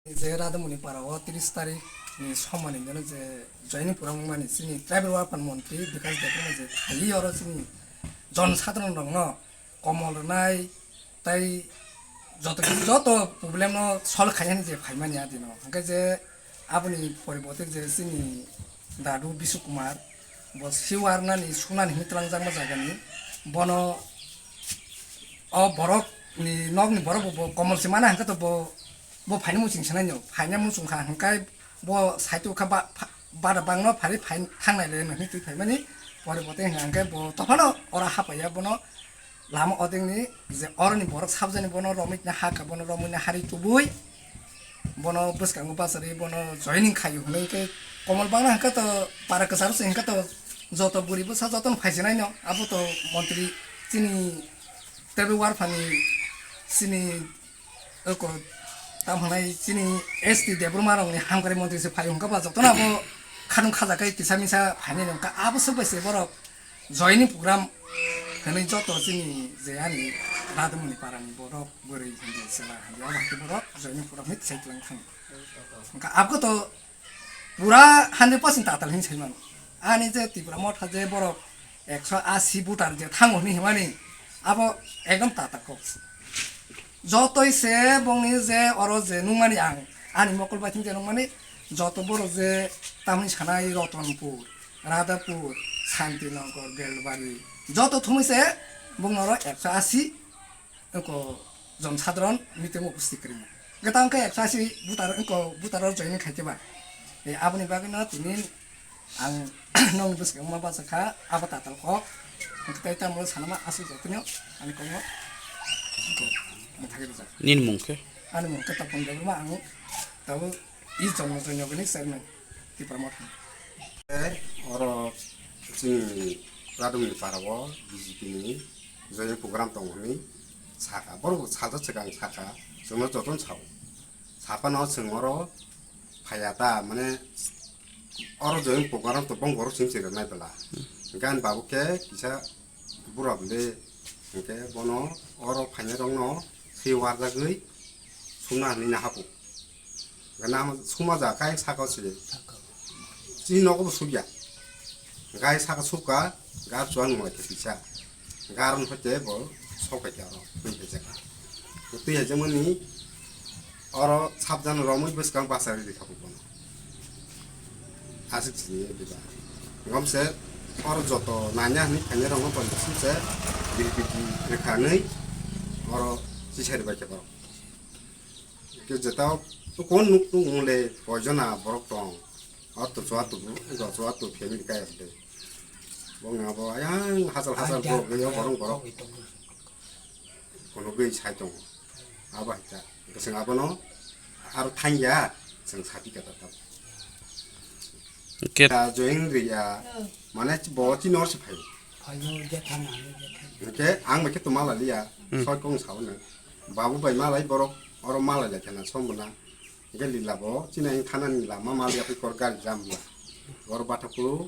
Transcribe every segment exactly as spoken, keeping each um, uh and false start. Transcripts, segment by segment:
Je Radhamoni para o tris tarik ni somani jeno je joining program wngmani chini tribal welfare montri Bikash Debbarma je thali oro chini jon sadharon rokno komol rwnai tei joto joto problem no solve khainani je phaimani adino hwnkhe je aboni poribote je chini dadu Bishu Kumar bo siwarnani sunani hinwi twlangjakma jagani bono o borok ni nok ni borok bo komol se mana hwnkhe to bo bo phaina muchung sanai no phaina muchung kha hwnkhe bo saitu kha ba bada bangno phari phain thangnai le no hinwi twi phaimani poribote hwnkhe bo tophano ora hapaiya bono lama odengni je oroni borok sabjani bono romwi na haka bono romwi na hari tubui bono bwskango bachari bono joining khayu hwnwi khe komol bangna hwnkhe to para kwcharo se hwnkhe to joto buri bwsa jotono phaisinai no abo to montri chini tebwi warphani chini oko tam hwnai chini S T Debbarma rokni hamkrai montri se phayu hwnkhe ba jotono abo khanung khajakai kisa misa phainai no hwnkhe abo swk bai se borok joining program hwnwi joto chini je ani Radhamoni parani borok bwrwi hindi chwla hindi abo hai borok joining program hwnwi tisai twlang thang. Hwnkha abgo to pura hundred percent tatal hin sai mano. Ani je Tipra Motha je borok ekso asi voter je thango hwnwi himani abo ekdom tatal kok. Jotoi se bongni je oro je nungmani ang ani mokol bai thung je nungmani joto borok je tamni sanai Ratanpur, Radhapur, Santinagar, Belbari joto thumui se bongno oro ekso asi wngkha jon sadharon meeting o upasthit kwrwino. Hwnkhe tamo khe ekso asi voter wngkha voter o join khaikhe ba. E, aboni bagwino tini ang nokni bwskango ma bachakha abo tatal kok. Hwnkhe tei tamo sanama aswk jotono ani kokno wngkha mwthagwi rijak. Nini mung khe? Ani mung khe Topon Debbarma, ang tabuk East Jongno Joinogoni chairman Tipra Motha. Oro chini Radhamoni para o B J P ni joining program tongo hwnwi sakha. Borok bo sajak swkang sakha, chwngno jotono sao. Saphano chwng oro phaiya ta, mane oro joining program to bong borok chini chini rwnai bwla. Hwnkhe ani babu khe kisa bura bwle hwnkhe bono oro phainairokno swi warjagwi sumna hwnwi nahapu. Gana suma ja kai saka se. Chini nogo bo sugya. Gai saka suka, gar chuan mo ke pisa. Garon hote bo sok ke aro, pun ke jaka. Tui ya jemoni oro sabjan romoi bwskang basa ri khapu bono. Asik sini diba. Ngom se oro joto nanya ni kanya rongo pon se bilbiti rekha nei oro chisari bai ke borok. Ke jeta to kon nuk tung le koijona borok tong. Ot to chua tu, do chua tu family kai de. Bong abo ayang hasal hasal borok le borong borok. Kono gwi sai tong. Abo hai ta. Keseng abono aro thangya seng sati kata ta. Ke ta join riya mane bo ti nor se phai. Phaino je thang ano je thang. Ke ang bai ke to mala liya. Hmm. Soi kong sao na. Babu bai malai borok oro malai lai kana sombona. Hingke lila bo chini ang thana ni lama mal yapri kor gari jam ya. Oro bathakuru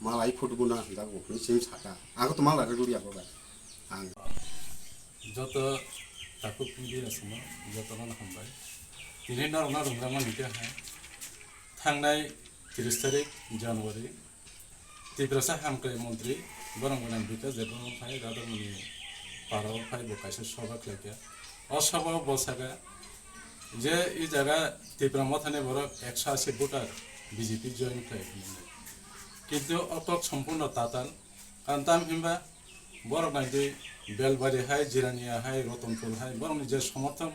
malai phutu buna hinda bo ni sim saka. Ang to malai rwgwi ya bo bai. Ang joto takhuk media simo joto no hambai. Tini norok no rwngna mani khe ha. Thangnai tris tarik January Tiprasa hamkrai montri borok gwnang Bikash Debbarma phai Radharmoni parao phai bo kaisa soba khlaikha. O soba o bo sakha je i jaga Tipra Mothani borok ekso asi voter B J P join khlai hinwi. Kintu o kok sompurno tatal. Karon tam hinba borok naidi Belbari hai, Jirania hai, Ratanpur hai borokni je somorthon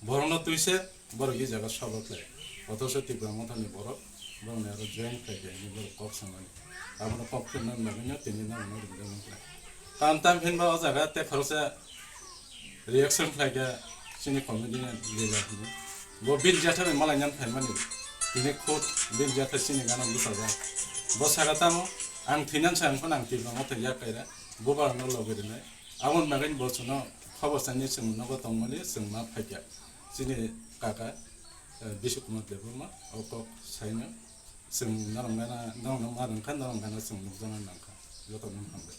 Borokno twi se borok i jaga sobo khlai. Othocho Tipra Mothani borok borokni aro join khlai khe hwnwi borok kok sanani. Abono kok khwna nagwino tini nangno ringjak nang khlai. Tam tam hinba o jaga tei khoroksa reaction khlai khe chini comedian Lila hwnwi. Bo bini jatha bai malai nang phaimani. Tini khud bini jatha chini gana bwsajak. Bo saka tamo ang thwinan sa ang phano ang Tipra Mothani yak kaira. Bubar no logi rinai. Aboni bagwi bo chwngno khobor sani chwng nogo tongmani chwng ma phaikha. Chini kaka, eh, Bishu Kumar Debbarma o kok saino chwng norok gana, norokno ma rwngkha, norok gana chwng nukjakna nangkha. Jotono hambai.